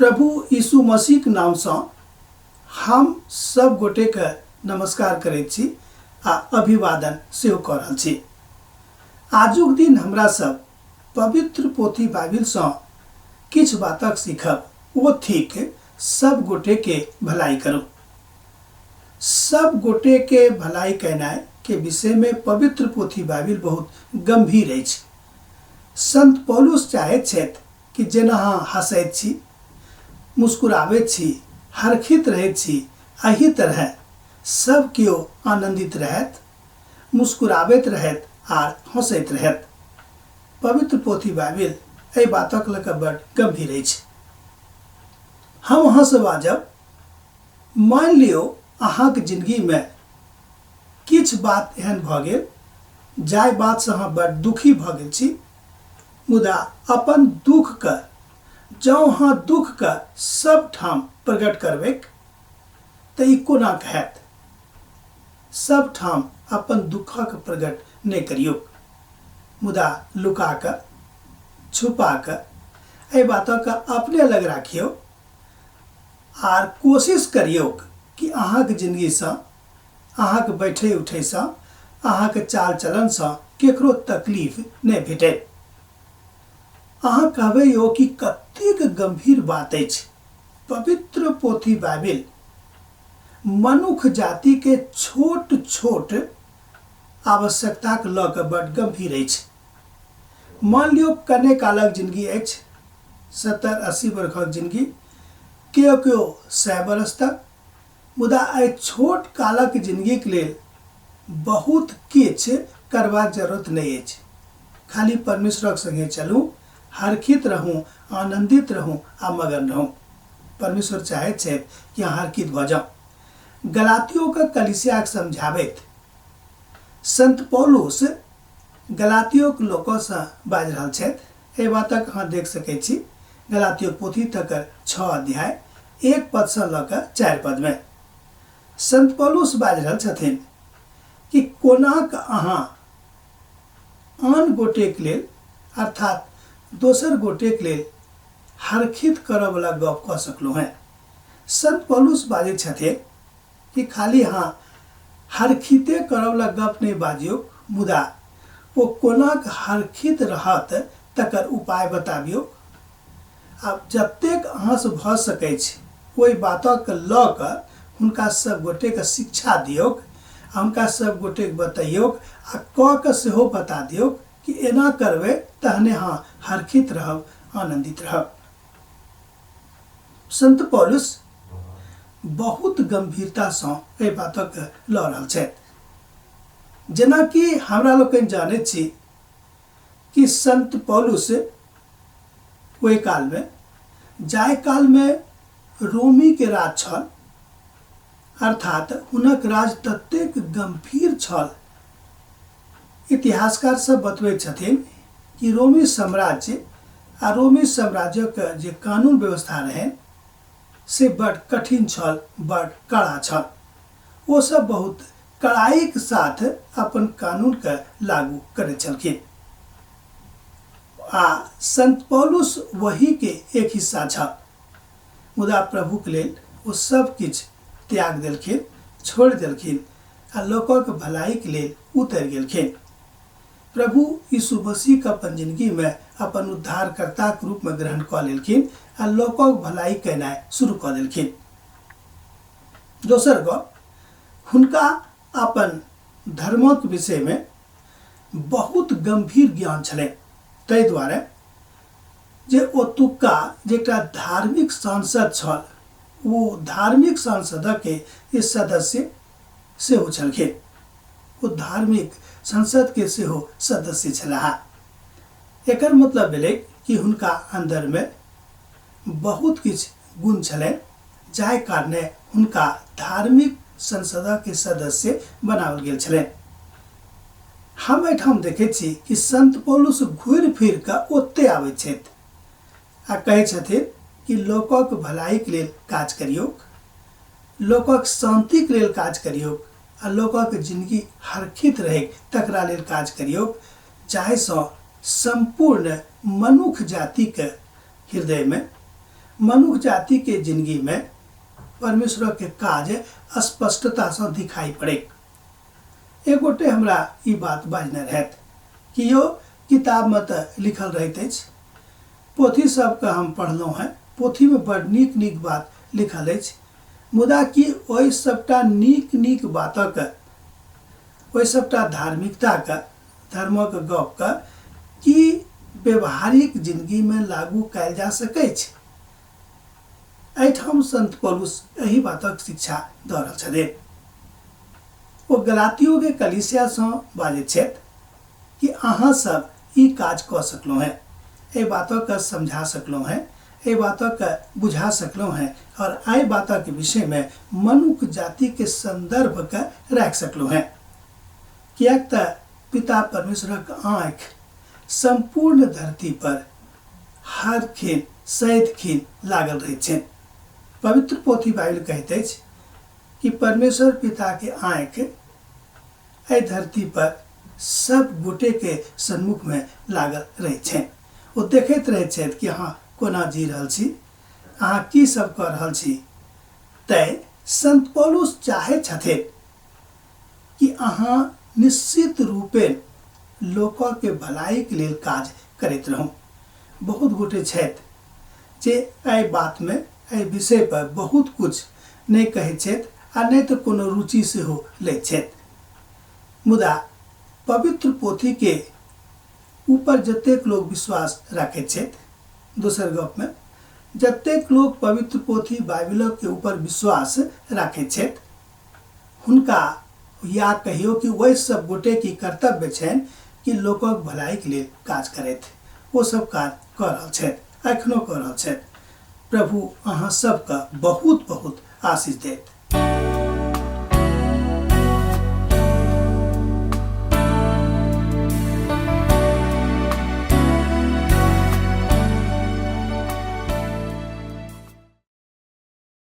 प्रभु यीशु मसीहक नामसँ हम सभ गोटेके नमस्कार करैत छी आ अभिवादन सेहो कऽ रहल छी। आजुक दिन हमरा सब पवित्र पोथी बाइबिलसँ किछु बातक सीखब, ओ थिक सब गोटेके भलाई करू। सब गोटेके भलाई कयनाइ के विषयमे पवित्र पोथी बाइबिल बहुत गम्भीर अछि। संत पौलुस चाहैत छथि कि जेना अहाँ हँसैत छी, मुस्कुराबैत छी, हरखित रहैत छी, एहि तरहेँ सब केओ आनन्दित रहथि, मुस्कुराबैत रहथि आर हँसैत रहथि। पवित्र पोथी बाइबिल एहि बातक लऽ कऽ बड गम्भीर अछि। हम अहाँसँ बाजब, मानि लियौ अहाँक जिनगीमे किछु बात एहन भऽ गेल जाहि बातसँ अहाँ बड दुखी भऽ गेल छी, मुदा अपन दुखके जँ अहाँ दुखके सब ठाम प्रकट करबैक तऽ ई कोना कऽ हैत? सब ठाम अपन दुखक प्रकट नहि करियौक, मुदा लुका कऽ, छुपा कऽ एहि बातके अपने लग राखियौ आर कोशिश करियौक कि अहाँक जिनगीसँ, अहाँक बैठै उठैसँ, अहाँक चाल चलनसँ केकरो तकलीफ नहि भेटै। अहाँ कहबै यौ कि कतेक गम्भीर बात अछि। पवित्र पोथी बाइबिल मनुख जातिके छोट छोट आवश्यकताक लऽ कऽ बड गम्भीर अछि। मान लियौ कने कालक जिनगी अछि, 70-80 बरखक जिनगी, केओ केओ 100 बरस तक, मुदा एहि छोट कालक जिनगीक लेल बहुत किछु करबाक जरूरत नहि अछि। खाली परमेश्वरक संगे चलू, हरखित रहू, आनन्दित रहू आ मगन रहू। परमेश्वर चाहैत छथि कि अहाँ हरखित भऽ जाउ। गलातियोक कलीसियाक समझाबैत संत पौलुस गलातियोक लोकसँ बाजि रहल छथि। एहि बातक अहाँ देख सकैत छी गलातियोक पोथी तकर 6 अध्याय 1 पदसँ लऽ कऽ 4 पदमे। संत पौलुस बाजि रहल छथिन कि कोनाक अहाँ आन गोटेक लेल अर्थात दोसर गोटेक लेल हरखित करऽवला गप कऽ सकलहुँ हेँ। संत पौलुस बाजैत छथिन कि खाली अहाँ हरखिते करऽवला गप नहि बाजियौक, मुदा ओ कोनाक हरखित रहत तकर उपाय बताबियौक। आब जतेक अहाँसँ भऽ सकैछ ओहि बातक लऽ कऽ हुनका सब गोटेके शिक्षा दियौक आ हुनका सब गोटेके बतैयौक आ कऽ कऽ सेहो बता दियौक कि एना करबै तहने अहाँ हरखित रहब, आनन्दित रहब। संत पौलुस बहुत गम्भीरतासँ एहि बातक लऽ रहल छथि। जेनाकि हमरा लोकनि जानैत छी कि संत पौलुस ओहि कालमे, जाहि कालमे रोमीके राज छल, अर्थात हुनक राज ततेक गम्भीर छल, इतिहासकार सब बतबैत छथिन कि रोमी साम्राज्य आ रोमी साम्राज्यक जे कानून व्यवस्था रहै से बड कठिन छल, बड कड़ा छल। ओ सब बहुत कड़ाईक साथ अपन कानूनके लागू करैत छलखिन आ संत पौलुस वहीके एक हिस्सा छल। मुदा प्रभुक लेल ओ सब किछु त्याग देलखिन, छोड़ि देलखिन आ लोकक भलाइक लेल उतरि गेलखिन। प्रभु यीशु मसीहके अपन जिनगीमे अपन उद्धारकर्ताक रूपमे ग्रहण कऽ लेलखिन आ लोकक भलाइ केनाइ शुरू कऽ देलखिन। दोसर गप, हुनका अपन धर्मक विषयमे बहुत गम्भीर ज्ञान छलनि, ताहि दुआरे जे ओतुक्का जे एकटा धार्मिक सांसद छल, ओ धार्मिक सांसदके सदस्य सेहो छलखिन। ओ धार्मिक संसदके सेहो सदस्य छलाह। एकर मतलब भेलै कि हुनका अन्दरमे बहुत किछु गुण छलनि, जाहि कारणे हुनका धार्मिक संसदके सदस्य बनाओल गेल छलनि। हम एहिठाम देखैत छी कि संत पौलुस घुरि फिर कऽ ओतहि आबैत छथि आ कहै छथिन कि लोकक भलाइके लेल काज करियौक, लोकक शान्तिके लेल काज करियौक आ लोकक जिनगी हरखित रहैक तकरा लेल काज करियौक, जाहिसँ सम्पूर्ण मनुख जातिके हृदयमे, मनुख जातिके जिनगीमे परमेश्वरके काज स्पष्टतासँ दिखाई पड़ैक। एक गोटे हमरा ई बात बाजने रहथि कि यौ किताबमे तऽ लिखल रहैत अछि, पोथी सबके हम पढ़लहुँ हेँ, पोथीमे बड़ नीक नीक बात लिखल अछि, मुदा की ओहि सबटा नीक नीक बातक, ओहि सबटा धार्मिकताके, धर्मक गपके की व्यवहारिक जिनगीमे लागू कयल जा सकैछ? एहिठाम संत पौलुस एहि बातक शिक्षा दऽ रहल छथिन। ओ गलातियोके कलीसियासँ बाजैत छथि कि अहाँ सब ई काज कऽ सकलहुँ हेँ, एहि बातके समझा सकलहुँ हेँ, एहि बातके बुझा सकलहुँ हेँ आओर एहि बातक विषयमे मनुख जातिके सन्दर्भके राखि सकलहुँ हेँ। किएक तऽ पिता परमेश्वरक आँखि सम्पूर्ण धरती पर हर खिन सैद खिन लागल रहैत छनि। पवित्र पोथी बाइबिल कहैत अछि कि परमेश्वर पिता के आँखि एहि धरती पर सब गोटे के सन्मुख में लागल रहैत छनि। ओ देखैत रहैत छथि कि अहाँ कोना जी रहल छी, अहाँ की सब कऽ रहल छी। तैं संत पौलुस चाहैत छथिन कि अहाँ निश्चित रूपेण लोकके भलाइके लेल काज करैत रहू। बहुत गोटे छथि जे एहि बातमे, एहि विषय पर बहुत किछु नहि कहैत छथि आ नहि तऽ कोनो रुचि सेहो लैत छथि। मुदा पवित्र पोथीके ऊपर जतेक लोक विश्वास राखैत छथि, दोसर गपमे जतेक लोक पवित्र पोथी बाइबिलके ऊपर विश्वास राखैत छथि, हुनका या कहियो कि ओहि सब गोटे की कर्तव्य छनि कि लोकक भलाइके लेल काज करथि। ओ सब काज कऽ रहल छथि, एखनो कऽ रहल छथि। प्रभु अहाँ सबके बहुत बहुत आशीष देत।